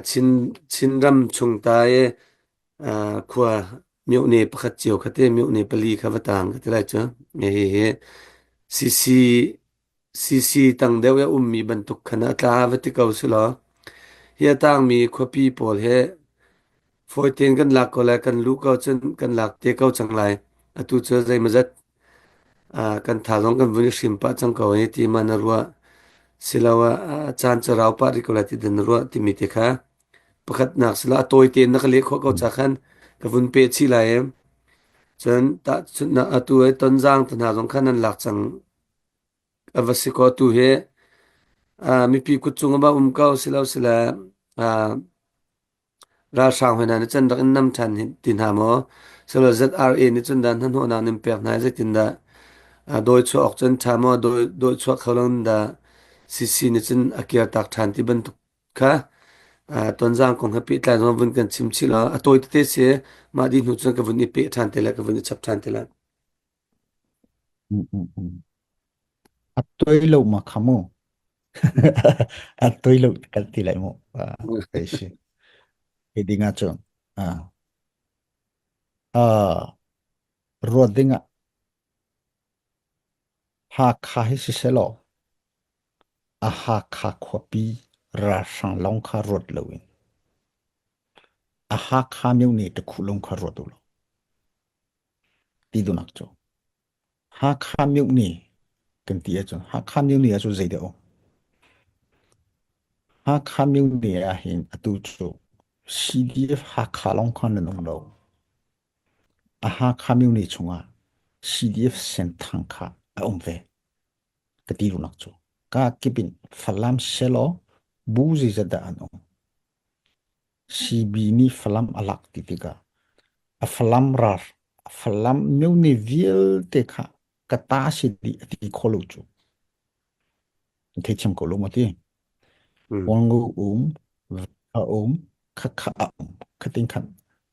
Chin Chinram chung ta i khua myohne pakhat cio kha te myohne pali kha va tang ka ti lai cu. Hihi CC CC tang deuh i a ummi bantuk khan a tla va ti ko sulaw hi a tangmi khuapi pawl hi fawi tein kan lak ko lai kan luh ko cun kan lak te ko cang lai. Atu cu zeimawzat kan tha zong kan vun i hrim pah cang ko hei ti ma na ruah siloah caan cu rau pah rih ko lai ti dah na ruah timi te kha pakhatnak sila a tawi tein na ka leh khawh ko ca khan ka vun peh chih lai i cun tahchunhnak atu hi Tonzang te hna zong khan nan lak cang a va si ko tu hi mipi kut cung ah um ko silo sila Ralhrang hoi hna nih cun rak in nam ṭhan ti hna maw? Silo ZRA nih cun dah hnahnawhnak nin pek hna i zeitindah dawi chuah awk cun ṭha maw dawi, dawi chuah kho lo in dah CC nih cun a kirtak ṭhan ti bantuk kha tonzang kong he pehtlai zong vun kan chim chih law a tawi tete si mah dih hnu cun ka vun i peh ṭhan te lai ka vun i chap ṭhan te lai. Mm, mm, mm. A toi lo ma kha mu. A toi lo kan ti lai mu. Ah, ei si. Hi ding ah cun. Ah. Ah, ruat ding ah Hakha hi siselaw a Hakha khuapi ralhrang lawng kha ruat loin a Hakha myone takhu lawng kha ruat u law ti dunak cu Hakha myone kan ti ahcun Hakha myone ahcun zeidah um? Hakha myone ahhin atu cu CDF Hakha lawng kha nan um lo. A Hakha myone chungah CDF Senthang kha a um ve. Ka ti duhnak cu ka kip in Falam selaw bu zeizat dah an um? CB nih Falam a lak ti tikah a Falam rar a Falam myone vialte kha ka ta si dih a ti kho lo cu. Na theithiam ko lo maw ti? Mm. Hualngo um, a um, khakha a um, khatin khan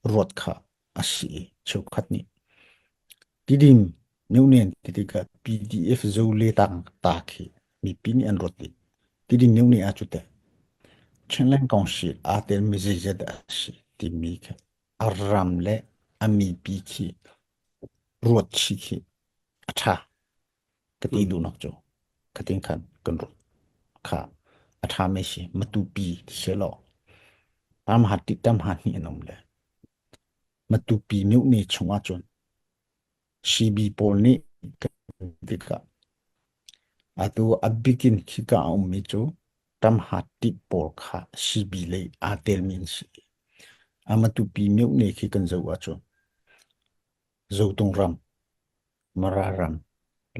ruat kha a si i cheukhat nih. Tidim myone ti tikah PDF zo le tang ta khi mipi nih an ruat dih. Tidim myone ah cu teh Chinland Council aa telmi zeizat dah a si timi khi a ram le a mipi khi ruat chih khi a ṭha ka ti Mm. duhnak cu khatin khan kan ruat kha a ṭhami si Matupi selaw tam ha ti tam ha hnih an um le Matupi myohne chung ahcun CB pawl nih kan tikah atu a bikin khika a ummi cu tamha tip pawl kha CB lei aa telmi an si. A Matupi myohne khi kan zoh ahcun Zotung ram, Mara ram,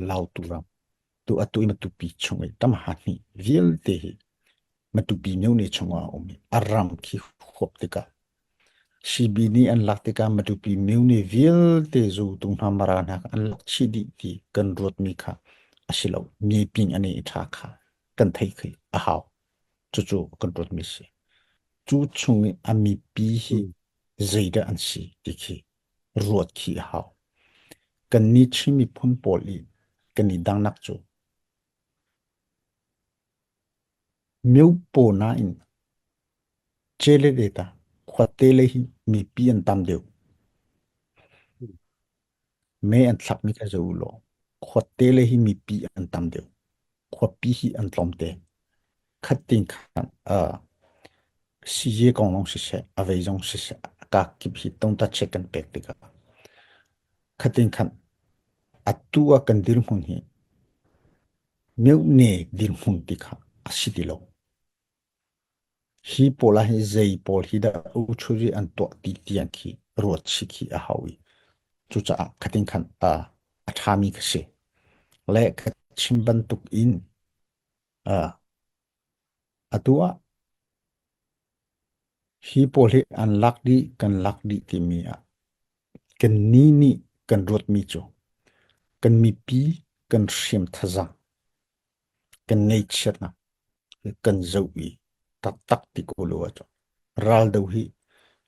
Lautu ram, tu atu i Matupi chung i tamha hnih vialte hi Matupi myone chungah a um i a ram khi huap tikah CB nih an lak tikah Matupi myone vialte Zotung hna Mara hna kha an lak chih dih ti kan ruatmi kha a si lo. Mieping an i ṭha kha kan theih khi a hau. Cucu kan ruatmi si. Cu chung i a mipi hi Mm. zeidah an si ti khi ruat khi a hau. Kannih Chin miphun pawl i kan i dangnak cu miopaw nain Cele ta khuate lei hi mipi an tam deuh. Me an thlakmi kha zoh u law khuate lei hi mipi an tam deuh. Khuapi hi an tlawmte. Khat tin khan uh, siye kong lawng siseh, a vei zong siseh, a kakip hi tongta check kan pek tikah khatin khan atu ah kan dirhmun hi myohne dirhmun ti kha a si ti lo. Hi pawl ah hin zei pawl hi dah uchuri an tuah ti tiang khi ruat chih khi a hau i cucaah khatin khan a a ṭhami ka si. Le ka chim bantuk in uh, atu ah hi pawl hi an lak dih kan lak dih timi ah kannih nih kan ruatmi cu kan mipi kan hriam thazaang kan ngaihchiatnak kan zoh i taktak ti ko lo ahcun raldo hi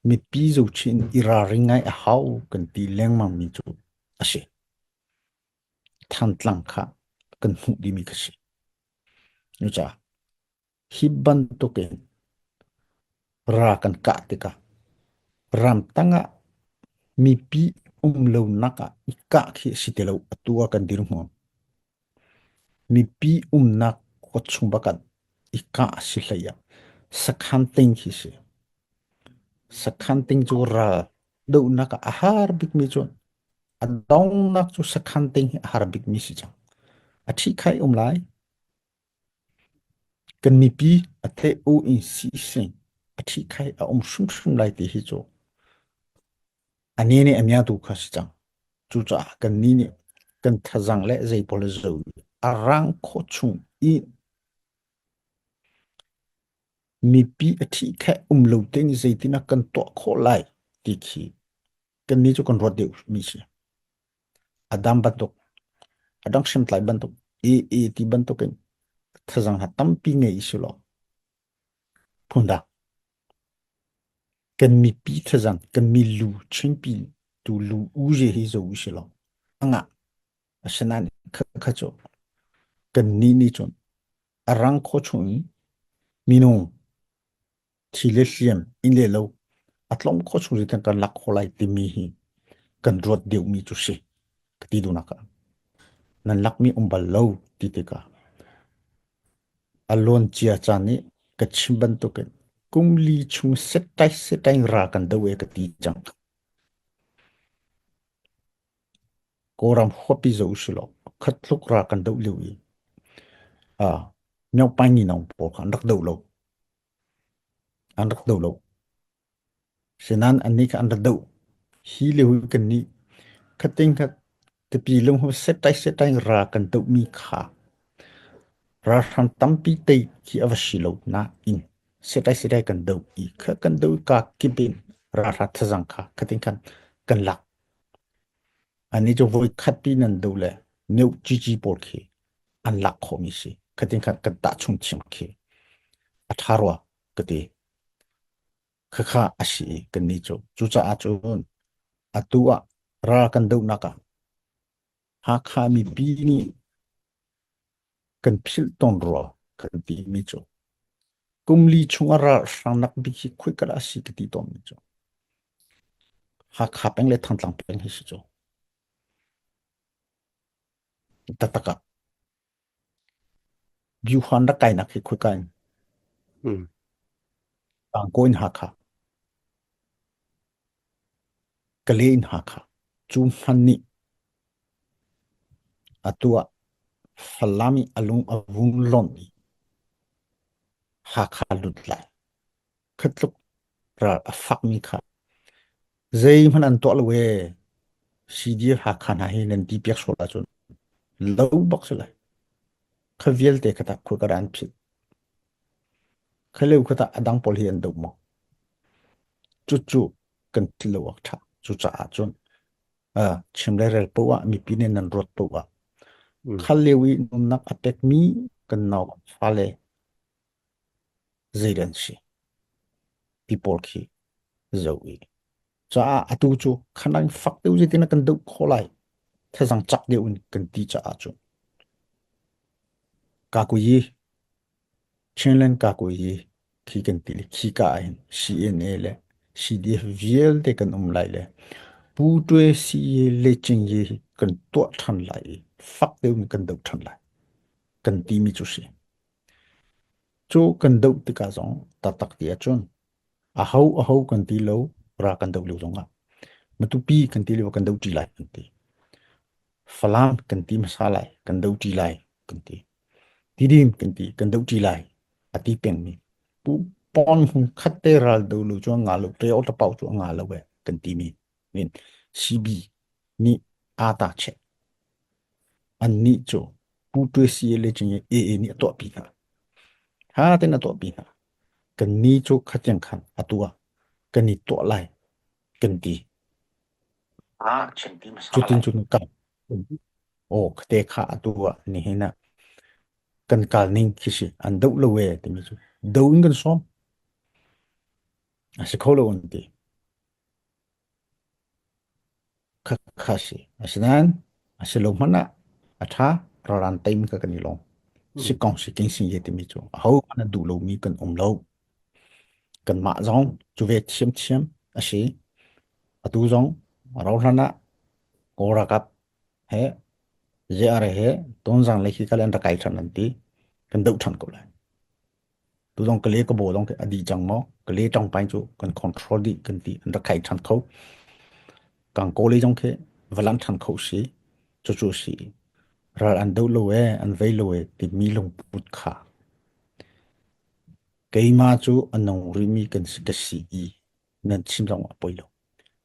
mipi zohchih in i ralring ngai a hau kan ti lengmang mi cu a si. Thantlang kha kan hmuh dihmi kha si. Cucaah hi bantukin Ra kan kah tikah ramtang ah mipi um lonak ah i kah khi a si ti lo. Atu ah kan dirhmun. Mipi umnak khua chung bak ah i kah a si hlei ah sakhan ting khi si. Sakhan ting cu ral dohnak ah a har bikmi cu a donghnak cu sakhan ting hi a har bikmi si cang. A ṭhihkhaih um lai. Kan mipi a theh u in sising a ṭhihkhaih a um hrimhrim lai ti hi cu a ne nih a mia tu kha si cang. Cucaah kannih nih kan thazang le zeipawl le zo a rang khawh chung i mipi a ṭhihkhaih um lo tein zeitin ah kan tuah khawh lai ti khi kannih cu kan ruat deuh mi si. Adam bantuk, a dang hriamtlai bantuk, AA ti bantuk in thazang ha tampi ngei si law phundang kan mipi thazang kan milu Chinpi tu lu u je hi zo u si law a ngah asinain kha kha cu kan ni nih cun a rang kho chung in minung thi le hliam inn le lo a tlawm khawh chung zeitin kan lak khawh lai timi hi kan ruat deuhmi cu si ka ti duhnak ah nan lakmi um bal lo ti tikah a lawn cia caan i ka chim bantukin kum li chung setai setai ra kan do e ka ti cang. Kawlram khuapi zo usih law khat tluk ra kan doh lio i Myopai ni nong pawl kha an rak doh lo. An rak doh lo. Sinain annih kha an rak doh. Hi lio hi kannih khating kha tipi lung ho setai setai ra kan dohmi kha ralhrang tampi tei khi a va si lo nain setai setai kan doh i kha kan doh ka kip in ralhrang thazang kha khating khan kan lak. Annih cu voi khatpi nan doh le neuh cici pawl khi an lak khawhmi si. Khatin khan kan tahchung thiam khi. A ṭha rua ka ti. Khakha a si i kannih cu. Cucaah cun atu ah ral kan dohnak ah Hakha mipi nih kan philh tawn rua kan timi cu kum li chung ah ralhrang nak bik hi khuika dah a si ka ti tawnmi cu Hakha peng le Thantlang peng hi si cu. Taktak ah Byuhan rak kainak hi khuika in Tangkaw in Hakha Kale in Hakha cu hman nih atu ah Falam i a lung a vung lonh i Hakha lut lai. Kha tluk ral a fakmi kha zeihmanh an tuah lo ee. CDF Hakha hna hi nan ti piak sual ahcun lo bak si lai. Kha vialte kha tah khua ka an philh. Kha lio kha tah a dang pawl hi an doh maw? Cucu kan thil lo awk ṭha. Cucaah cun chim le rel poah ah mipi nih nan ruat poah ah kha lio i nunnak a pekmi kan nau fale zei an si ti pawl khi zoh i caah atu cu khanang fak deuh zeitin kan doh khawh lai thazang cak deuh in kan ti caah cu kakuyi Chinland kakuyi khi kan ti le khi ka ah hin CNA le CDF vialte kan um lai le Pu Ṭwe CA le Cing Ye hi kan tuah ṭhan lai i fak deuh in kan doh ṭhan lai kan timi cu si. Cu kan doh tikah zong taktak ti ahcun aho aho kan ti lo ra kan doh lio zongah Matupi kan ti lio kan doh ṭi lai kan ti. Falam kan ti hmasa lai kan doh ṭi lai kan ti. Tidim kan ti kan doh ṭi lai a ti pengmi pu pon hung khat te ral do lu cu nga lo te ot pau cu nga lo e kan ti mi min CB nih ata che an nih cu pu tue si le ching AA nih a tuah pi hna ha ten a tuah pi hna kan ni cu khatiang khan atua kan i tuah lai kan ti cutin cun kan aw te kha atu ah nihin ah kan kal ning khi si an doh lo e timi cu do in kan sawm a si kho lo an ti kha kha si asinain a si lo hmanh ah a ṭha raran teim ka kan i lawm si kong si king sing ye timi cu aho hmanh a duh lomi kan um lo. Kanmah zong cu ve thiamthiam a si. Atu zong rauhhlan ah Kawl ralkap he JR he Tonzang lei khi kal an rak kai ṭhan an ti. Kan doh ṭhan ko lai. Tu zong Kale ka baw zong a dih cang maw? Kale ṭangpain cu kan control dih kan ti an rak kai ṭhan kho. Kangkaw lei zong khi va lan ṭhan kho si. Cucu si. Ral an doh lo ee, an vei lo ee timi lungput kha keimah cu a nung rihmi kan si ka si i nan chim zong ah poi lo.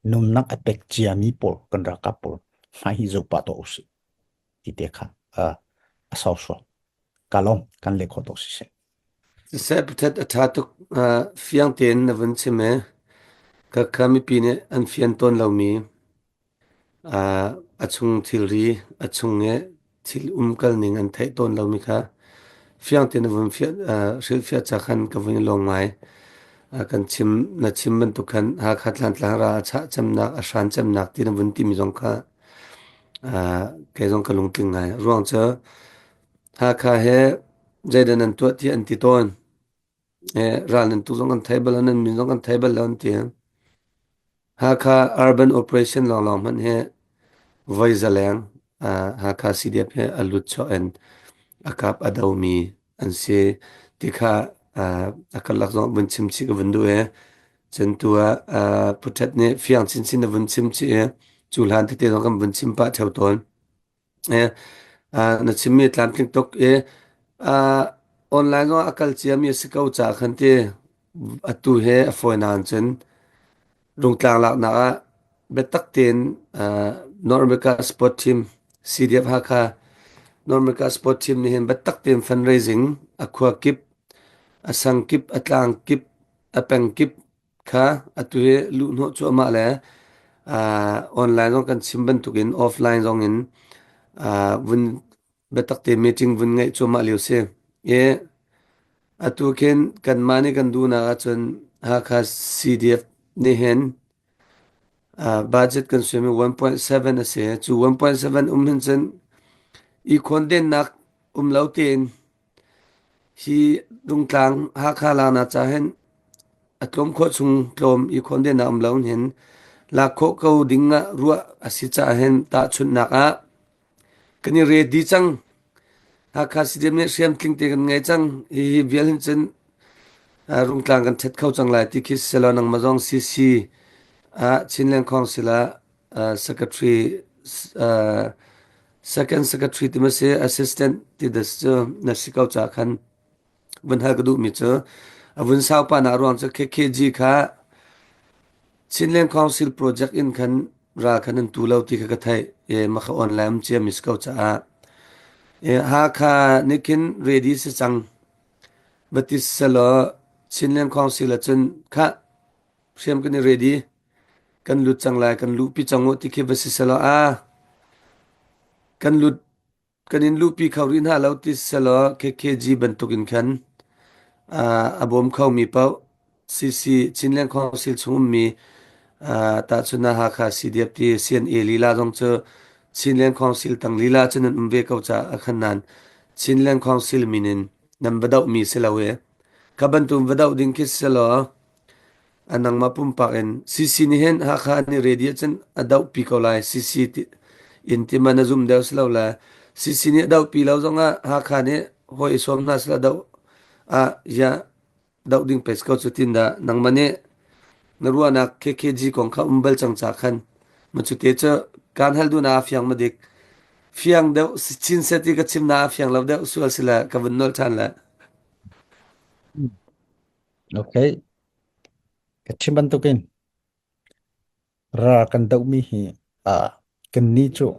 Nunnak a pek ciami pawl kan ralkap pawl hmai hi zoh pah tuah usih ti te kha a sau sual. Ka lawm kan leh khawh tuk siseh. Siseh pathat a ṭha tuk fiang tein na vun chim ee. Khakha mipi nih an fian tawn lomi A chung thilri, a chung i thil umkal ning an theih tawn lomi kha fiang tein na vun hrilhfiah ca khan ka vun i lawm ngai. Kan chim, na chim bantuk khan Hakha Tlantlang ral a chah cemnak, a hran cemnak ti na vun timi zong kha kei zong ka lungtling ngai. Ruang cu Hakha he zeidah nan tuah tiah an ti tawn. Ral nan tu zong kan thei bal lo, nan min zong kan thei bal lo an ti. Hakha Urban Operation lawnglawng hmanh hi voi zaleng Hakha CDF hi a lut chuah in a kap a domi an si ti kha a karlak zong vun chim chih ka vun duh i cun tu ah Pu Htet nih fiang chinchin a vun chim chih i cu hlan tete zong kan vun chim pah theo tawn. Na chimmi a tlamtling tuk i online zong ah a kal ciami a si ko caah khan ti atu he a fawi nain cun Rungtlang laknak ah biatak tein North America Sport Team CDF Hakha North America Sport Team nih hin biatak tein fundraising a khua kip, a sang kip, a tlang kip, a peng kip kha atu hi luhhnawh cuahmah le online zong kan chim bantukin offline zong in vun biatak te meeting vun ngeih cuahmah lio si. I atu khin kanmah nih kan duhnak ahcun Hakha CDF nih hin budget kan suaimi 1.7 a si. Cu 1.7 um hin cun i khawndennak um lo tein hi Rungtlang Hakha laknak ca hin a tlawm khawh chung tlawm i khawndennak um lo hin lak khawh ko ding ah ruah a si caah hin tahchunhnak ah kan i ready cang. Hakha Stadium nih hriamtling te kan ngei cang. Hihi vial hin cun Rungtlang kan ṭhet kho cang lai ti khi selaw nangmah zong CC ah Chinland Council ah secretary second secretary ti ma si assistant ti das cu na si ko ca khan vun hal ka duhmi cu a vun sau pa na ruang cu KKG kha Chinland Council project in khan ral khan an tu lo ti kha ka theih e ma kha online um cia mi si ko caah e Hakha nih khin ready si cang batis selaw Chinland Council ahcun kha hriam kan i ready kan lut cang lai kan luhpi cang u ti khi va si selaw a kan lut kan in luhpi kho rih hna lo ti selaw KKG bantuk in khan a bawm kho mi paoh CC Chinland Council chung ummi tahchun ah Hakha CDF ti CNA lila zong cu Chinland Council tang lila cu nan um ve ko caah a khan nan Chinland Council min in nan va doh mi si lo e kha bantuk va doh ding khi selaw A nangmah pumpak in CC nih hin Hakha an i ready ahcun a dohpi ko lai. CC ti in ti man a zum deuh si lo le CC nih a dohpi lo zongah Hakha nih hawi i sawm hna sila doh ah ya doh ding pes ko cu tin dah nangmah nih na ruahnak KKG kong kha um bal cang ca khan ma cu te cu kan hal duh na fiang ma dik fiang deuh chin set i ka chim na fiang lo deuh sual sila ka vun nol than le. Okay. Ka chim bantukin ral kan dohmi hi ah kannih cu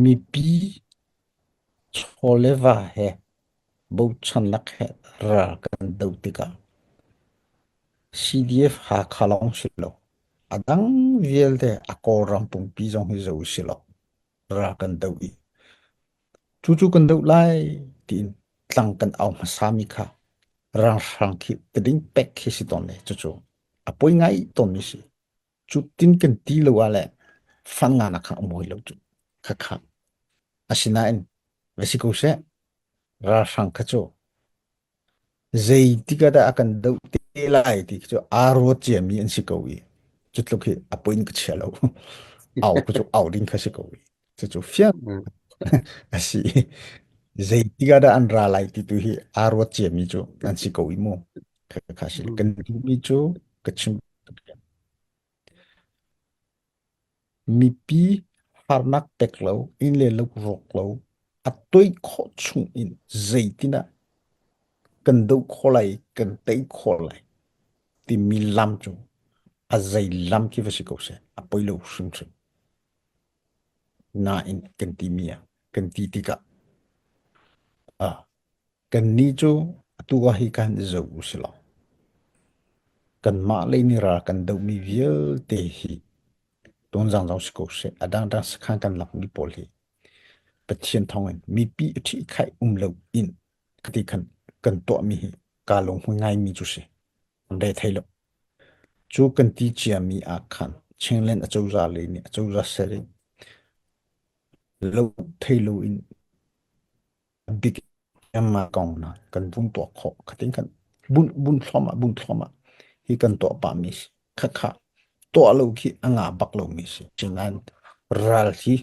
mipi chaw le va he bochannak he ral kan doh tikah CDF Hakha lawng si lo a dang vialte a Kawlram pumpi zong hi zo si lo ral kan doh i cucu kan doh lai tiin tlang kan au hmasami kha ralhrang khi tading pek khi si tawn le cucu a poi ngai tawnmi si. Cu tin kan ti lo ah le fan nga nak kha a mawi lo cu kha kha. Asinain va si ko seh ralhrang kha cu. Zeitik ah dah a kan doh te lai ti cu aa ruat ciami an si ko i cu tluk hi a poin ka chia lo. Au ku cu au ding kha si ko i cucu fiang a si. Zeitik ah dah an ra lai ti tu hi aa ruat ciami cu an si ko i mu. Kha si. Kan duhmi cu ka chim. Mipi harnak pek lo, inn le lo rawk lo, a toih khawh chung in zeitin ah kan doh khawh lai, kan tei khawh lai timi lam cu a zei lam khi va si ko seh, a poi lo hrimhrim. Nain kan timi ah, kan ti tikah ah kannih cu atu ah hi kan i zoh u si law kanmah lei nih ral kan dohmi vialte hi Tonzang zong si ko seh, a dangdang sakhan kan lakmi pawl hi Pathian thawngin mipi a ṭhihkhaih um lo in khati khan kan tuahmi hi kaa lunghmui ngaimi cu si. An re thei lo. Cu kan ti ciami ah khan Chinland acozah lei nih acozah ser in lo thei lo in bik Myanmar kong na kan vun tuah khawh khatin khan bun bun thluahmah bun thluahmah hi kan tuah pah mi si khakha tuah lo khi a ngah bak lo mi si sinain ral hi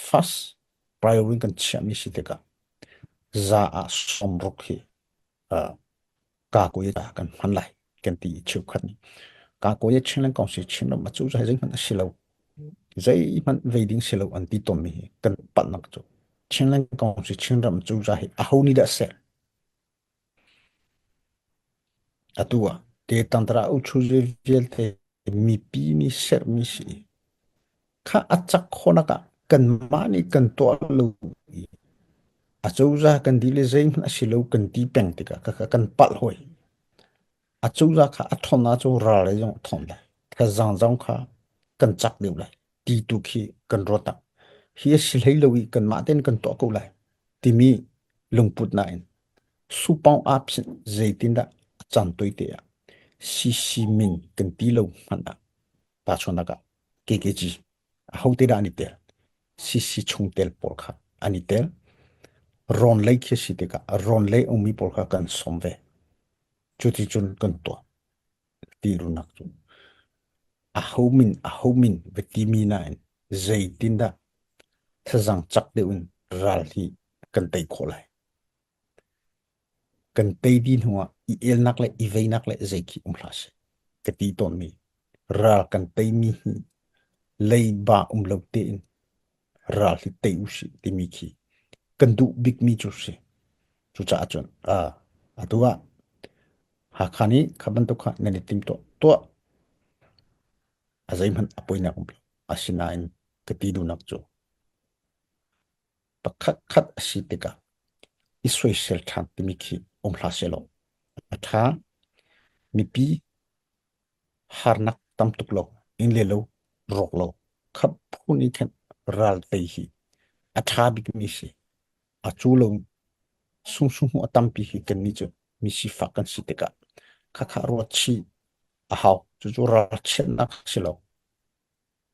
first priority kan chiah mi si tikah za ah 60 hi uh, kakuye ta kan hman lai kan ti i cheukhat nih kakuye Chinland Council Chinram a cu zai zeihmanh a si lo zeihmanh vei ding si lo an ti tawnmi hi kan palhnak cu Chinland Council Chinram cu za hi aho nih dah ser atu ah te tantra u chu vialte mipi nih sermi si kha a cak khawnak ah kanmah nih kan tuah lo i acozah kan di le zeihmanh a si lo kan ti peng tikah khakha kan palh hoi. Acozah kha a ṭhawn ahcun ral lei zong a ṭhawn lai. Thazaang zong kha kan cak deuh lai ti tu khi kan ruat ah hi a si hlei lo i kanmah tein kan tuah ko lai timi lungput nain supawng aa phit zeitindah a caan toite ah CC min kan ti lo hmanh ah tahchunhnak ah KKG ahote dah an i tel? CC chungtel pawl kha an i tel. Rawn lei khi a si tikah rawn lei ummi pawl kha kan sawm ve. Cuticun kan tuah ti runak cu aho min aho min va timi nain zeitindah thazang cak deuh in ral hi kan tei khawh lai. Kan tei dih hnuah i elnak le i veinak le zei khi um hlah seh ka ti tawnmi ral kan teimi hi leiba um lo tein ral hi tei usih timi khi kan duh bikmi cu si. Cucaah cun atu ah Hakha nih kha bantuk kha nan i timtuah tuah a zeihmanh a poinak um lo. Asinain ka ti duhnak cu Pakhatkhat a si tikah i soisel ṭhan timi khi um hlah sehlaw a ṭha. Mipi harnak tam tuk lo, inn le lo rawk lo, khap phun in khan ral tei hi a ṭha bikmi si. A cu lo sungsung a tampi hi kannih cu mi sifak kan si tikah khakha ruat chih a hau. Cucu ralchiatnak a si lo.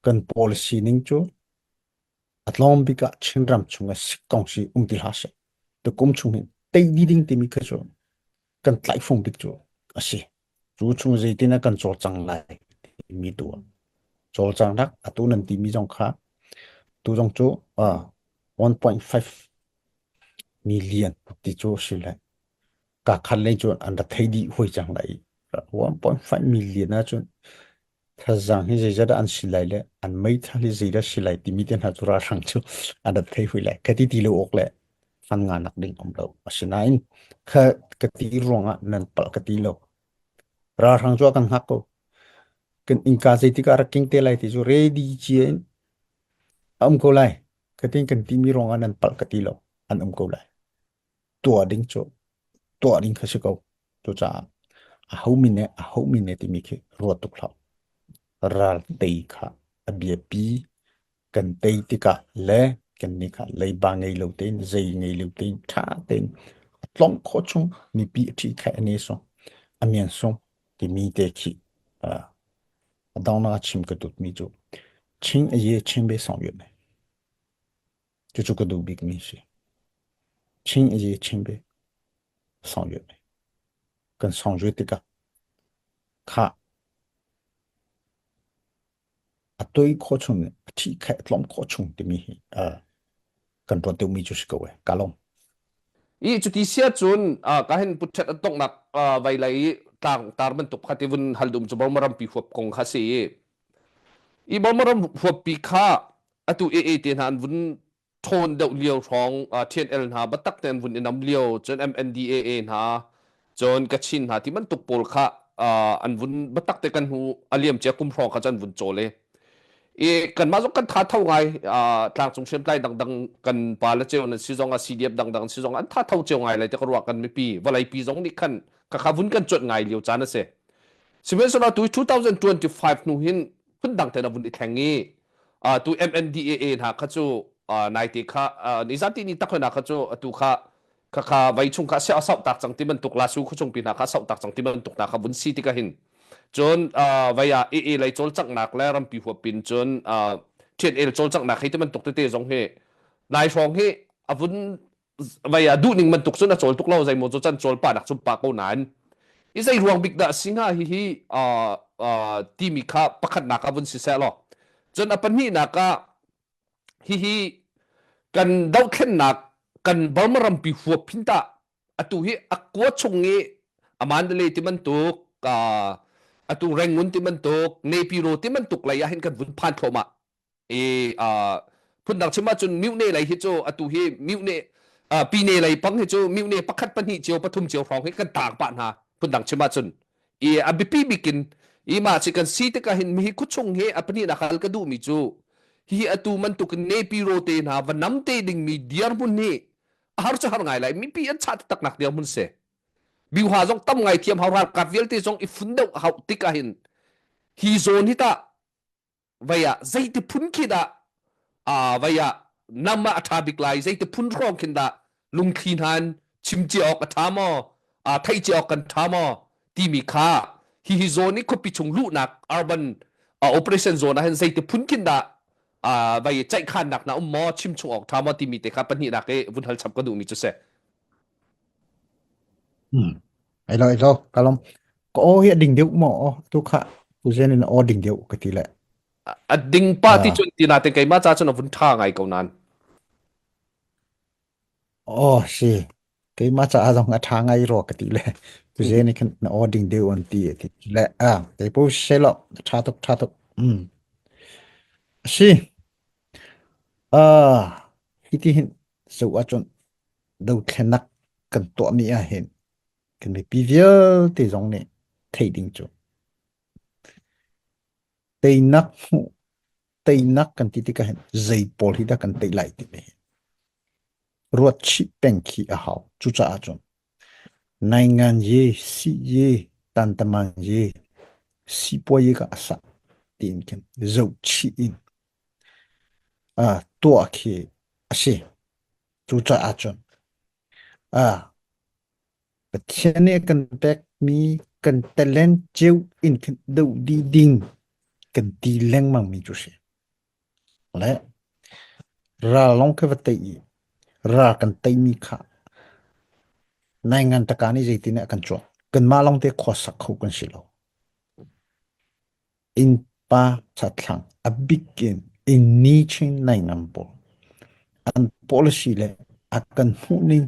Kan policy ning cu A tlawm bik ah Chinram chung ah sikkong si um ti hlah seh. Tukum chung hin tei dih ding timi kha cu kan tlaihfung bik cu a si. Cu chung zeitin ah kan cawlcang lai timi tu ah. Cawlcangnak atu nan timi zong kha tu zong cu uh, 1.5 million ti cu a si lai. Ka khat lei cu an ra thei dih hoi cang lai. 1.5 million ahcun Thazaang hi zeizat dah an si lai le an meithal hi zeidah si lai timi te hna cu ralhrang cu an rat thei hui lai. Ka ti ti lo awk le fan nga nak ding um lo. Asinain kha ka ti ruangah nan palh ka ti lo. Ralhrang cu a kan hngak ko. Kan innka zeitik ah rak king te lai ti cu ready cia in a um ko lai. Ka tin kan timi ruangah nan palh ka ti lo. An um ko lai. Tuah ding cu tuah ding kha si ko. Cucaah aho min eh aho min eh timi khi ruat tuk hlah. Ral tei kha a biapi kan tei tikah le kan nih kha leiba ngei lo tein zei ngei lo tein ṭha tein a tlong khawh chung mipi a ṭhi khai a ne sung a mian sung timi te khi a dongnak a chim ka dut mi cu Chin a ye Chin be song yun cucu ka duh bikmi si. Chin a ye Chin be song yun. Kan song zui tikah kha a toi khawh chung a thi khe tlawm khawh chung timi hi kan ruat deuhmi cu si ko e ka lawm. I cuti sia cun ka hin putṭhet an tongnak vai lei i tlang tar bantuk kha ti vun hal dum cu Burma rampi huap kong kha si i i Burma ram huappi kha atu AA te hna an vun ṭhawn deuh lio hrawng TNL hna biatak te an vun i nam lio cun MNDAA hna cun Kachin hna ti bantuk pawl kha an vun biatak te kan hnu a liam cia kum hrawng kha cu an vun cawl i i kanmah zong kan tha tho ngai tlangcung hriamtlai dangdang kan pa le ceu nan si zong ah CDF dangdang si zong an tha tho cio ngai lai te ka ruah kan mipi vawleipi zong nih khan khakha vun kan cuanh ngai lio caan a si sihmanhsehlaw tu 2025 hnu hin phundang te na vun i thleng i tu MNDAA hna kha cu naite kha nizan ti ni tak hna kha cu atu kha khakha vai chung kha a sauh tak cang ti bantuk lasu khu chung pi hna kha sauh tak cang ti bantuk hna kha vun si tikah hin cun vai ah AA lei cawlcanghnak le rampi huapin cun TNL cawlcanghnak hei ti bantuk tete zong hi nai hrawng hi a vun vai ah duhning bantuk cun a cawl tuk lo zeimaw cu can cawl pa nak cum pa ko nain i zei ruang bik dah si hnga hi hi timi kha pakhatnak ah vun si seh law cun a pahnihnak ah hihi kan dohthlennak kan Burma rampi huap hin tah atu hi a kua chung i a Mandalay ti bantuk atu Rangoon ti bantuk Nepiro ti bantuk lei ah hin kan vun phan thluahmah i phundang chim ahcun mute lei hi cu atu hi mute pine lei pang hi cu mute pakhat pahnih cio pathum cio hrawng hi kan taang pah hna phundang chim ahcun i a biapi bikin i mah ci kan si tikah hin mihi khuachung hi a pahnihnak hal ka duhmi cu hi atu bantukin nepi rote hna va nam te dingmi dirhmun hi a har cu har ngai lai mipi an chah taktak nak dirhmun si biuha zong tam ngai thiam hau ralkap vialte zong i fun deuh hau tikah hin hi zawn hi tah vei ah zeiti phun khi dah vei ah nam ah a ṭha bik lai zeiti phun hrawng khin dah lungthli hna in chim cia awk a ṭha maw theih cia awk kan ṭha maw timi kha hihi zone i khuapi chung luhnak urban operation zone ah hin zeiti phun khin dah vei ceihkhannak na um maw chim chung awk ṭha maw timi te kha pahnihnak i vun hal chap ka duhmi cu si. Hmm. Ai lo ai lo kalom ka aw hi a ding deuh maw tu kha tu zen in aw ding deuh ka ti le. A ding pa ti cun ti na te keimah ca cun a vun ṭha ngai ko nan. Oh si keimah ca zong a ṭha ngai ro ka ti le tu zen khan na aw ding deuh an ti ti le a kei pu se lo ṭha tuk ṭha tuk um si ah hi ti hin so ahcun dothlenak kan tuahmi ah hin kan mipi vialte zong nih theih ding cu teinak hmuh teinak kan ti tikah hin zei pawl hi dah kan tei lai timi hi ruat chih peng khi a hau cucaah cun naingan ye si ye tantaman ye sipuai ka asa tiin khin zoh chih in tuah khi a si Cucaah cun Pathian nih a kan pekmi kan talent cio in khin doh dih ding kan ti lengmangmi cu a si. Le ral lawng khi va tei i ral kan teimi kha naingan taka nih zeitin a kan cuak. Kanmah lawngte khua sak kho kan si lo. Innpa chatthlang a bik in inni chin naihngam pawl an policy le a kan hmuhning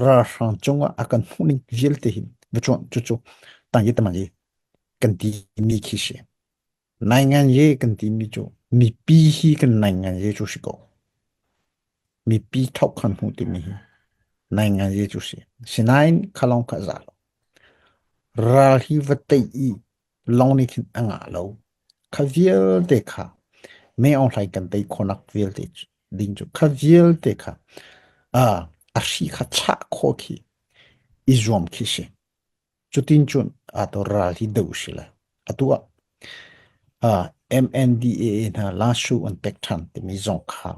ralhrang cungah a kan hmuhning vialte hi va cuanh cucu tangki tamang i kan timi khi si. Naingan ye kan timi cu mipi hi kan naingan ye cu si ko. Mipi thok kan hmuh timi hi naingan ye cu si. Sinain khalong kha za lo. Ral hi va tei i lawng nih khin a ngah lo. Kha vialte kha Mei Aung Hlaing kan tei khawhnak vialte ding cu kha vialte kha a hri kha chah khawh khi i zuam khi si. Cutin cun atu ral hi doh si lai. Atu ah MNDAA hna lashu an pek ṭhan timi zong kha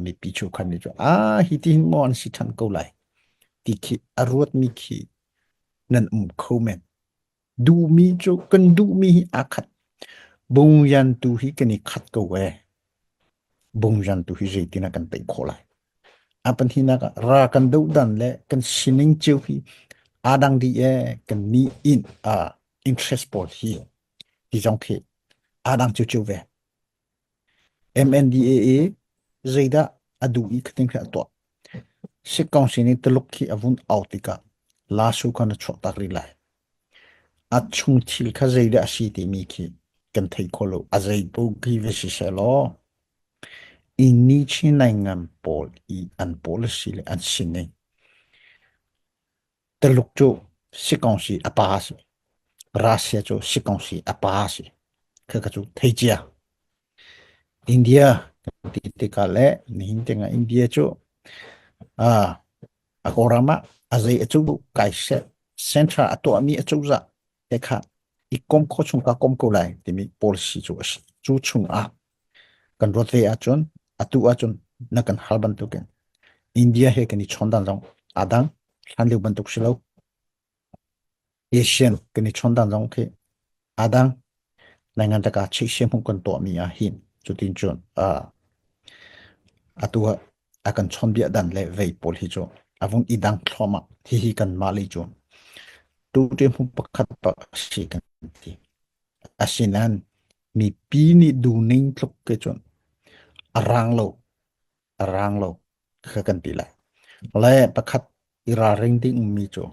mipi cheukhat nih cun ah hi ti hin maw an si ṭhan ko lai ti khi a ruatmi khi nan um kho men. Duhmi cu kan duhmi hi aa khat. Bungyan tu hi kan i khat ko ee. Bungyan tu hi zeitin ah kan tei khawh lai. A pahnihnak ah ra kan dohdan le kan sining cio hi Aa dang dih ee kan nih in interest pawl hi ti zong khi aa dang cucu ve. MNDAA zeidah a duh i khatin khi a tuah. Sikkong sin i Tuluk khi a vun au tikah Lasu kha na chuahtak rih lai. A chung thil kha zeidah a si timi khi kan thei kho lo. A zei paoh khi va si seh law inni Chin naingan pawl i an policy le an sining Tuluk cu sikongsi a pa a si. Russia cu sikongsi a pa a si. Khakha cu thei cia. India kan ti tikah le nihin tiangah India cu ah a Kawlram ah a zei a cu kai seh central a tuahmi a cozah te kha i kom kho chung ka kom ko lai timi policy cu a si. Cu chung ah kan ruat ve ahcun atu ahcun na kan hal bantukin India he kan i chawn dan zong aa dang hlan lio bantuk si lo. Asian kan i chawn dan zong khi aa dang. Naingan taka cheihsia hmuh kan tuahmi ah hin cutin cun atu ah a kan chawnbia dan le vei pawl hi cu a vung i dang thluahmah. Hihi kanmah lei cu tu hmu pakhat pa si kan ti. Asinain mipi nih duhning tluk ke cun a rang lo, a rang lo kha kan ti lai. Le pakhat i ralring ding ummi cu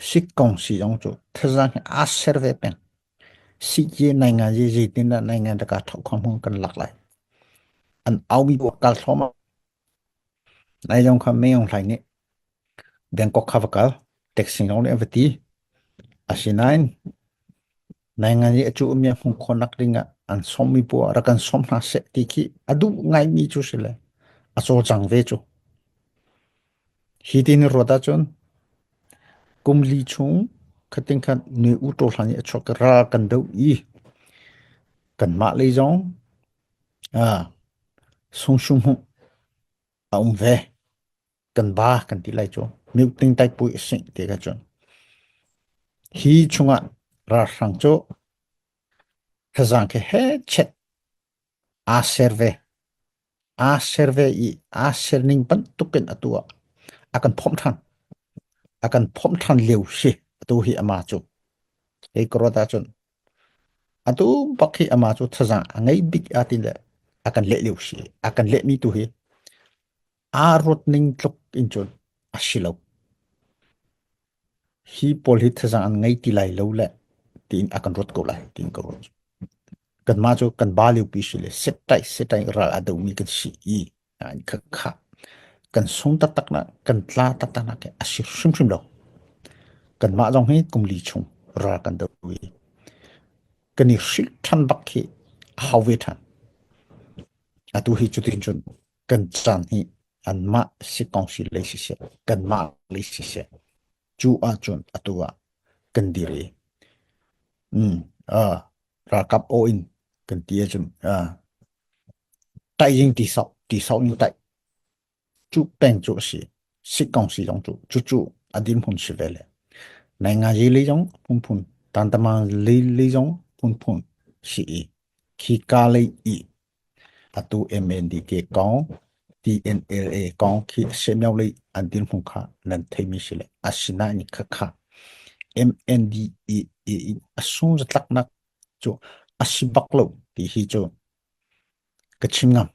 sikkong si zong cu thazaang hi aa ser ve peng. Sikye nai ngan ye zeitin dah nai ngan raka thok khong hmung kan lak lai. An aumi bu kal thluahmah. Nai zong kha meyong hlai nih Bangkok kha va kal. Taxi zong nih a va ti. Asinain Naingan i a cu ummi hmuh khawhnak dingah an sawmmi poah rak kan sawm hna seh ti khi a duh ngaimi cu si le a cawlcang ve cu. Hi tin ruat ahcun kum li chung khatin khan nui u ṭaw hlan i a chuak ral kan doh i kanmah lei zong ah sungsung hmuh a um ve. Kan ba kan ti lai cu. Mute tai pui a sing ti ka cun. Hi chungah ralhrang cu thazaang khi he chet aa ser ve. Aa ser ve i aa ser ning bantukin atu ah a kan phomh ṭhan. A kan phomh ṭhan lio si atu hi ama cu. Hei ka ruat ahcun atu bak hi ama cu thazaang a ngei bik a ti le a kan leh lio si. A kan lehmi tu hi aa ruat ning tluk in cun a si lo. Hi pawl hi thazaang an ngei ti lai lo le tiin a kan ruat ko lai tiin ka ruat. Kanmah cu kan ba liopi si le settai settai ral a domi kan si i kha kha kan sung taktak na kan tla taktak nak a si hrimhrim lo. Kanmah zong hi kum li chung ral kan do i kan i hrilh ṭhan bak khi a hau ve ṭhan. Atu hi cutin cun kan caan hi anmah sikong si lei siseh kanmah lei siseh cu ahcun atu ah kan dir i ralkap aw in kan ti ahcun taih in ti sau ti sau in taih cu peng cu a si sikong si zong cu cucu a dirhmun si ve le nai ngazi lei zong phunphun tantama lei lei zong phunphun si i khi ka lei i Atu MNDK kong, TNLA kong khi semio lei an dirhmun kha nan theimi si le asinain khakha MNDAA in a sung zatlaknak cu a si bak lo ti hi cu ka chim ngam.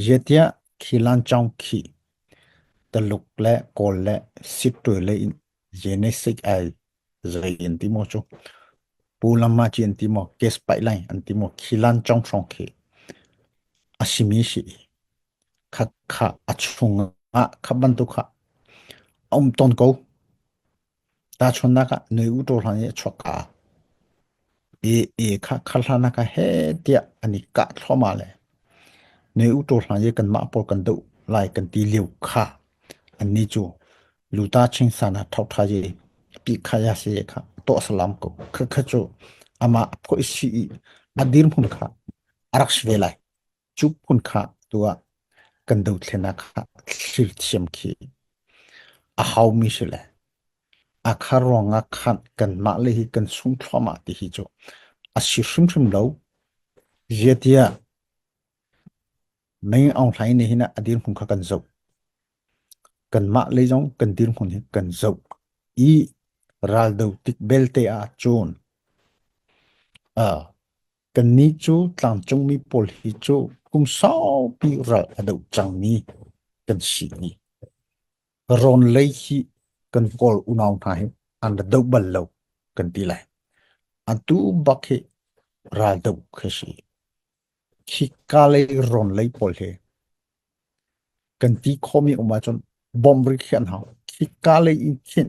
Zeitiah khi lancawng khi Taluk le Kawl le Sittwe lei in Genesis ai zei an ti maw cu Pu Lama ci an ti maw Gas pipeline an ti maw khi lancawng hrawng khi a simi si i kha kha a chung ah kha bantuk kha a um tawn ko. Tahchunhnak ah nui u ṭaw hlan i a chuak ka i i kha kha hlan ah ka he tiah an i kah thluahmah le nui u ṭaw hlan i kanmah pawl kan doh lai kan ti lio kha annih cu luta ching san ah ṭhoṭha i pi kha ya si kha tuah salam ko kha kha cu amah a phoih si i a dirhmun kha a rak si ve lai. Cu phun kha tu ah kan dothlennak kha thlir thiam khi a haumi si le a kha ruangah khan kanmah le hi kan sung thluahmah ti hi cu a si hrimhrim lo. Ziatiah Meng Aung Hlaing nih hin a dirhmun kha kan zoh. Kanmah lei zong kan dirhmun hi kan zoh. I raldo tik belte ah cun kannih cu tlangcungmi pawl hi cu kum saupi ral a doh cangmi kan si i rawn lei hi kan Kawl unau hna hi an ra doh bal lo kan ti lai. Atu bak hi ral doh khi si. Khika lei rawn lei pawl hi kan ti khawhmi um ahcun bawmh rih khi an hau. Khika lei in khin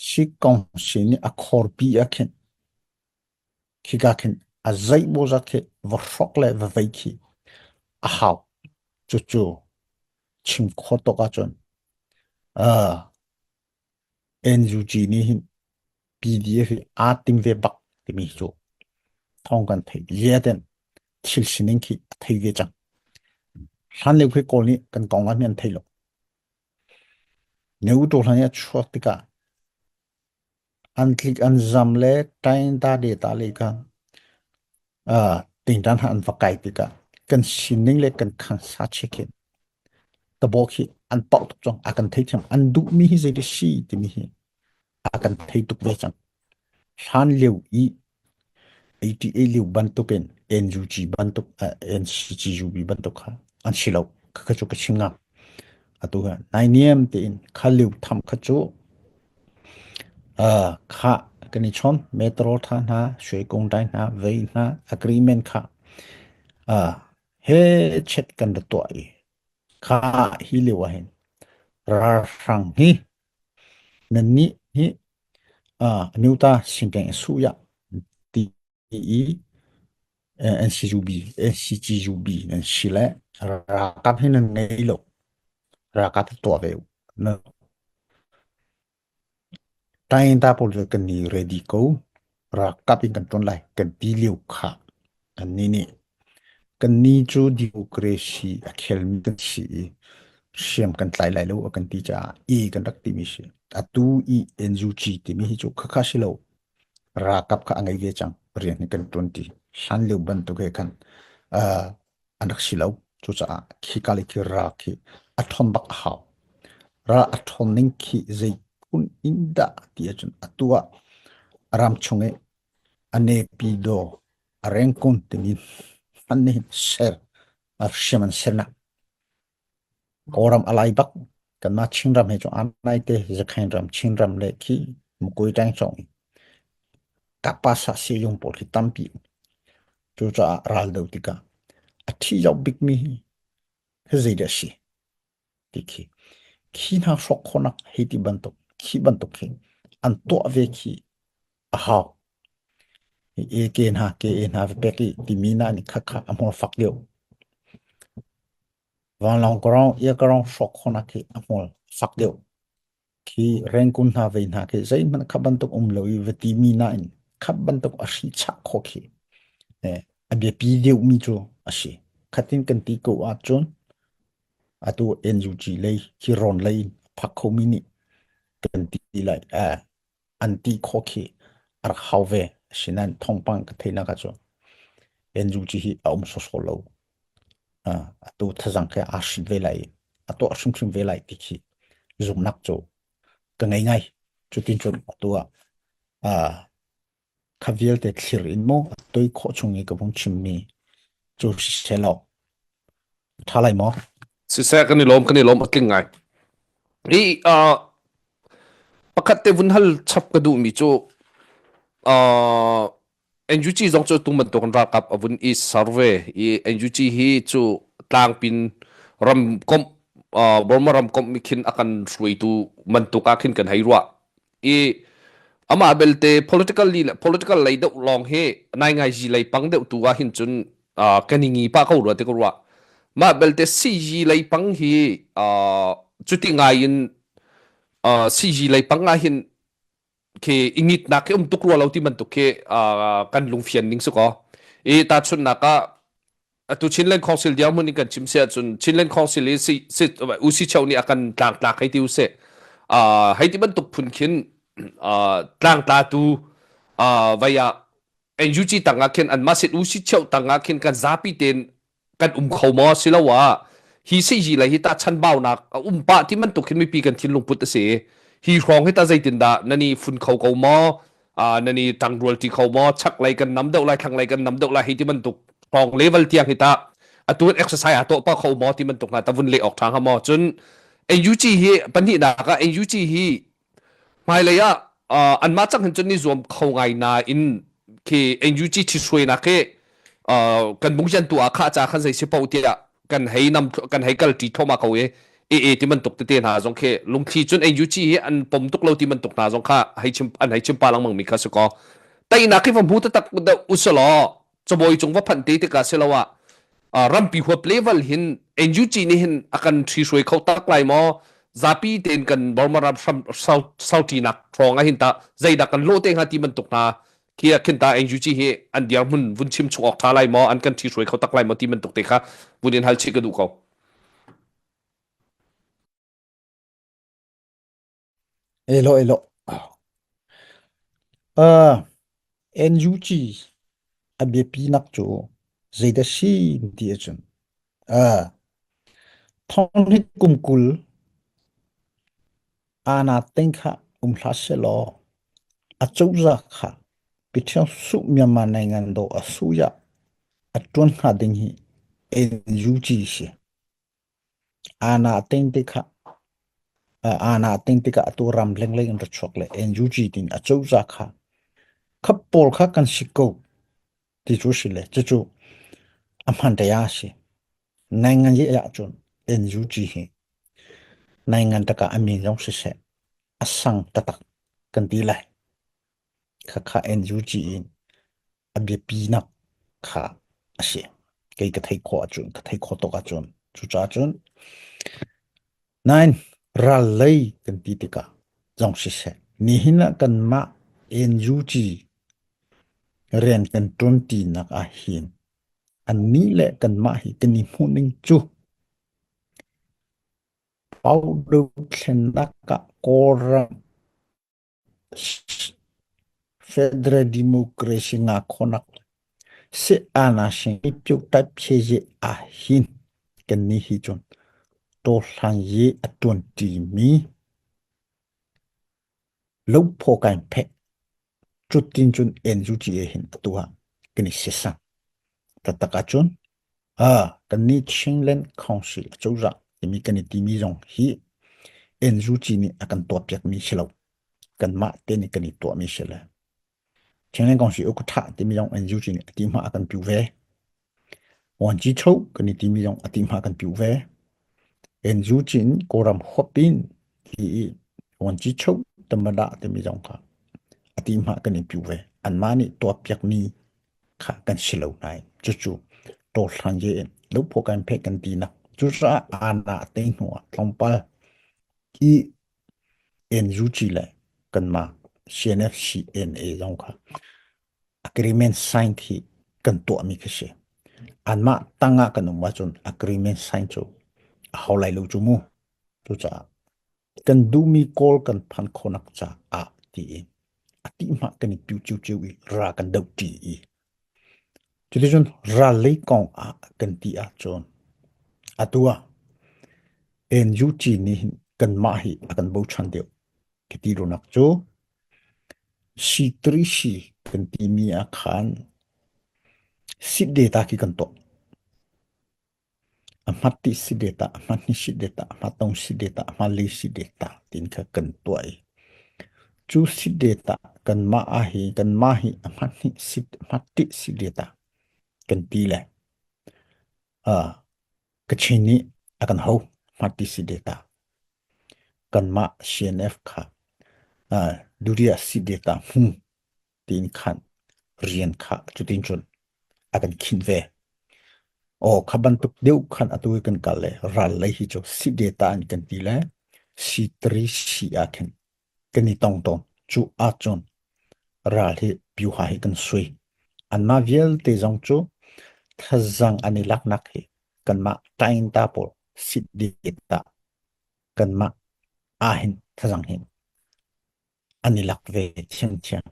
sikong sin nih a khorpi ah khin khika khin a zeimawzat khi va hrawk le va vei khi a hau. Cucu chim khawh tawk ahcun uh, NUG nih hin PDF hi aa ting ve bak timi cu thawng kan theih lia ten thil sining khi a thei ve cang. Hlan lio khi Kawl nih kan kong ah an thei lo. Neu to hlan i a chuak tikah an tlik an zam le tain ta de ta le ka uh, tingtan han an va kai tikah kan sining le kan khan sa che khin tabo khi an pau tuk cang a kan thei thiam an duh mi hi zei de si timi hi a kan thei tuk ve cang. Hlan lio i ATA lio bantukin NUG bantuk NCGUB bantuk kha an si lo. Khakha cu ka chim ngam. Atu ha nainiam tein kha lio tham kha cu kha kan i chon metro tha hna sui kung dai hna vei hna agreement kha he chet kan ra tuah i kha hi lio ah hin ralhrang hi Nannih hi nuta singkeng su ya ti i NCUB NCGUB nan si le ralkap hi nan ngei lo ralkap tuah ve u. Tain ta pawl cu kan i ready ko. Ralkap in kan ṭuan lai kan ti lio kha annih nih kannih cu democracy a khelmi kan si i hriam kan tlai lai lo a kan ti caah e kan rak timi si. Atu i NUG timi hi cu khakha si lo. Ralkap kha a ngei ve cang. Rian hi kan ṭuan ti. Hlan lio bantuk he khan uh, an rak si lo. Cucaah khika le khi ral khi a ṭhawn bak a hau. Ral a ṭhawn ning khi zei phun in dah ti ahcun atu ah ram chung i a nepidaw a rengkun timi hman nih ser a hriam an sernak Kawlram a lai bak kanmah Chinram he cu aa nai te Zakhain ram Chinram le khi Mukui ṭengcawng Kapasa siyung pawl khi tampi um. Cucaah ral do tikah a thi zoh bikmi hi zeidah a si ti khi khi hna hrawk khawhnak hei ti bantuk khi bantuk khi an tuah ve khi a hau. Hi AK hna KA hna va pek i timi na nih khakha a hmur fak deuh. Vanlawng ground, air ground hrawk khawhnak khi a hmur fak deuh. Khi Rangoon hna vei hna khi zeihmanh kha bantuk um lo i va timi nain kha bantuk a hri chah khawh khi eh, a biapi deuhmi cu a si. Khatin kan ti ko ahcun atu NUG lei khi rawn lei in a phak khomi nih kan ti lai. Eh, an ti khawh khi a rak hau ve. Asinain thawngpang ka theihnak ahcun NUG hi a um sawsawh lo. Atu thazang khi aa hrin ve lai i a tuah hrimhrim ve lai ti khi zumhnak cu ka ngei ngai. Cutin cun atu ah kha vialte thlir in maw a toi khawh chung i ka vung chimmi cu siseh law ṭha lai maw? Siseh kan i lawm kan i lawm a tling ngai. I uh, pakhat te vun hal chap ka duhmi cu uh, NUG zong cu tu bantuk in ralkap a vun i survey i NUG hi cu tlangpin ramkomh uh, Burma ramkomh mi khin a kan hruaitu bantuk ah khin kan hei ruah i amah belte political li le political lei deuh lawng hi nai ngai zi lei pang deuh tu ah hin cun uh, kan i ngi pa ko rua ti ka ruah mah belte CG lei pang hi uh, cuti ngai in uh, CG lei pang ah hin khi ingitnak khi um tuk rua lo ti bantuk khi kan lungfian ning su ko i tahchunhnak ah atu Chinland Council dirhmun in kan chim si ahcun Chinland Council i si si UC Cheu nih a kan tlangtlak hei ti usih hei ti bantuk phun khin tlangtlatu vai ah NUG tang ah khin anmah sin UC Cheu tang ah khin kan zapi tein kan um kho maw siloah hi si hi le hi ta chanbaunak a um pah ti bantuk hin mipi kan thinlung put a si. Hi hrawng hi ta zeitindah nan i fun kho ko maw? Nan i ṭangrual ṭi kho maw? Chaklei kan nam deuh lai, thlanglei kan nam deuh lai hei ti bantuk hrawng level tiang hi ta atu in exercise aa tuah pah kho maw ti bantuk hna ta vun leh awk ṭha hnga maw? Cun NUG hi pahnihnak ah NUG hi hmailei ah anmah cang hin cun ni zuam kho ngai nain khi NUG ṭhithruainak hi kan mungjan tu ah kha ca khan zei si paoh tiah kan hei nam kan hei kal ṭi thluahmah ko i AA ti bantuk tete hna zong khi lungthli cun NUG hi an pom tuk lo ti bantuk hna zong kha hei chim an hei chim pa lengmang mi kha si ko teinak hi va hmu taktak deuh usalaw cabawi cung va phanh te tikah siloah rampi huap level hin NUG nih hin a kan ṭhihruai kho tak lai maw zapi tein kan Burma ram sauṭinak hrawng ah hin tah zeidah kan lawh te hnga ti bantuk hna khi ah khin ta NUG hi an dirhmun vun chim chung awk ṭha lai maw an kan ṭhihruai kho tak lai maw ti bantuk te kha vun in hal chih ka duh ko. Elo elo. Uh, NUG a biapi nak cu zeidah si ti ahcun uh, thonghnih kum 20 ana teng kha um hlah selaw a cozah kha Pathian suh Myanmar nai ngan do a suya a tuan hnga ding hi NUG si. Aana teng tikah aana teng tikah atu ram lenglei in ra chuak le NUG tin a cozah kha khap pawl kha kan si ko ti cu si le cucu a hman te a si. Naingan ye ahcun NUG hi naingan taka a min zong siseh a sang taktak kan ti lai. Khakha NUG in a biapinak kha a si. Kei ka theih khawh ahcun, ka theih khawh tuk ahcun. Cucaah cun, nain ral lei kan ti tikah zong siseh, nihin ah kanmah NUG rian kan ṭuanṭinak ah hin annih le kanmah hi kan i hmuhning cu Pau dothlennak ah Kawlram Federal Democracy nga khawhnak si-aanasing pyuhtaiphyeye ahhin kannih hi cun tawhlang i a ṭuanṭimi lophaw kai pheh cutin cun NUGA hin atu ah kan i sesang. Taktak ahcun kannih Chinland Council acozah timi kan i timi zong hi NUG nih a kan tuahpiakmi si lo. Kanmah te nih kan i tuahmi si le. Chinland Council ukutha timi zong NUG nih a ti hma a kan piu ve. Wanci cho kan i timi zong a ti hma kan piu ve. NUG in Kawlram huap in hi wanci cho tamada timi zong kha a ti hma kan i piu ve. Anmah nih tuahpiakmi kha kan si lo nain cucu tawhlan ye in lophaw kan phe kan ti nak cucaah ana te hnu ah tlawmpal i NUG le kanmah CNF CNA zong kha agreement sign khi kan tuahmi khi si anmah tangah kan um ahcun agreement sign cu a hau lai lo cu mu cucaah kan duhmi kawl kan phan khawhnak caah tiin a tihmah kan i piu ciuciu i ra kan doh ṭi i cuticun ral lei kong ah kan ti ahcun atu ah NUG nih hin kanmah hi a kan bochan deuh ka ti runak cu C3C kan timi ah khan sit data khi kan tuah. A hmat ti si data, a hmat ni si data, a hmat tong si data, a hmat li si data tin kha kan tuah i cu si data kanmah ah hi kanmah hi a hmat ni si hmat ti si data kan ti le uh, Kachin nih a kan ho hmat ti si data kanmah CNF kha uh, Duria si data hmu tiin khan rian kha cutin cun a kan khinh ve. Aw kha bantuk deuh khan atu i kan kal le ral lei hi cu si data in kan ti le si tri si ah khin kan i tong tawn. Cu ahcun ral hi pyuha hi kan sui. Anmah vialte zong cu thazang an i laknak hi kanmah tainta pawl sit data kanmah ahhin thazang hin an i lak ve thiamthiam.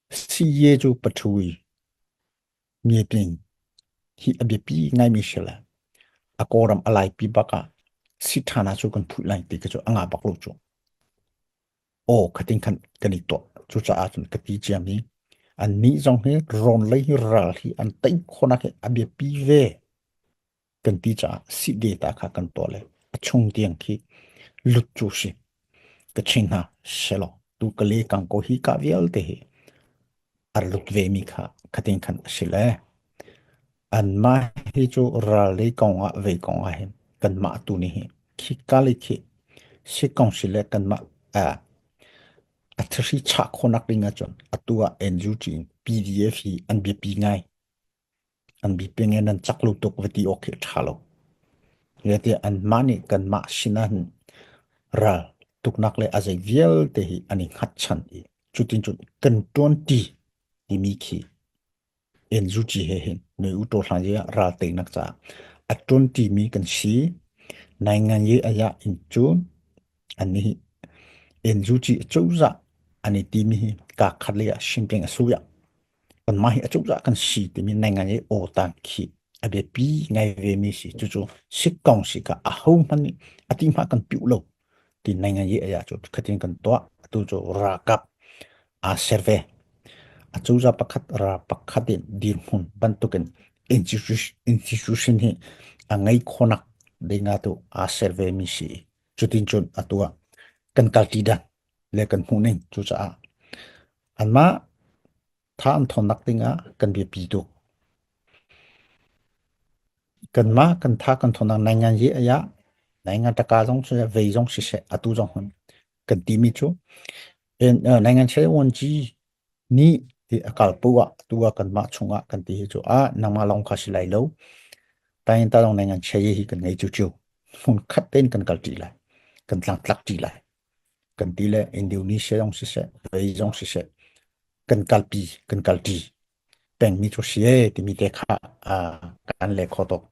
Siye cu pathui mieping hi a biapi ngaimi si le a Kawlram a laipi bak ah. Si ṭhan ah cu kan phuh lai ti ka cu a ngah bak lo cu. Aw khatin khan kan i tuah. Cucaah cun ka ti ciami annih zong hi rawn lei hi ral hi an tei khawhnak hi a biapi ve kan ti caah si data kha kan tuah le a chung tiang khi lut cu si. Ka chin hna selaw tu ka le kang ko hi ka vialte hi a lut ve mi kha khatin khan a si le anmah hi cu ral lei kong ah vei kong ah hin kanmah tu nih hi khika lei khi si kong si le kanmah a a thihri chah khawhnak ding ahcun atu ah NUG in PDF hi an biapi ngai. An biapi ngai nan cak lo tuk va ti awk khi a ṭha lo. Zeitiah anmah nih kanmah sin ah hin ral tuknak le a zei vialte hi an i hngatchan i cutin cun kan ṭuanṭi timi khi NUG he hin noi u ṭaw hlan ah ral teinak caah a ṭuanṭimi kan si. Naingan ye aya in cun an hi NUG cozah an i timi hi kaa khat lei ah Shinpeng a su ya. Kanmah hi a cozah kan si timi naingan ye aw tan khi a biapi ngai ve mi si. Cucu sikkong si ka aho hmanh nih a ti hma kan piuh lo. Ti naingan ye aya cu khatin kan tuah. Atu cu ralkap aa ser ve. Acozah pakhat ral pakhat in dirhmun bantukin institution hi a ngei khonak ding ah tu aa ser ve mi si. Cutin cun atu ah kan kalṭi dan le kan hmuh ning cucaah anmah tha an thawnnak ding ah kan biapi tuk. Kanmah kan tha kan thawnnak naingan ye aya naingan taka zong siseh vei zong siseh atu zong hun kan timi cu Naingan chel vuanci nih ti a kal poah ah atu ah kanmah chungah kan ti hi cu ah nangmah lawng kha si lai lo. Tayin ta lawng naingan chel hi kan ngei cucu. Hmun khat tein kan kal ṭi lai. Kan tlangtlak ṭi lai. Kan ti le Indonesia zong siseh, vei zong siseh, kan kalpi, kan kalṭi pengmi cu si ee timi te kha kan le kho tuk.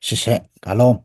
Siseh, ka lawm.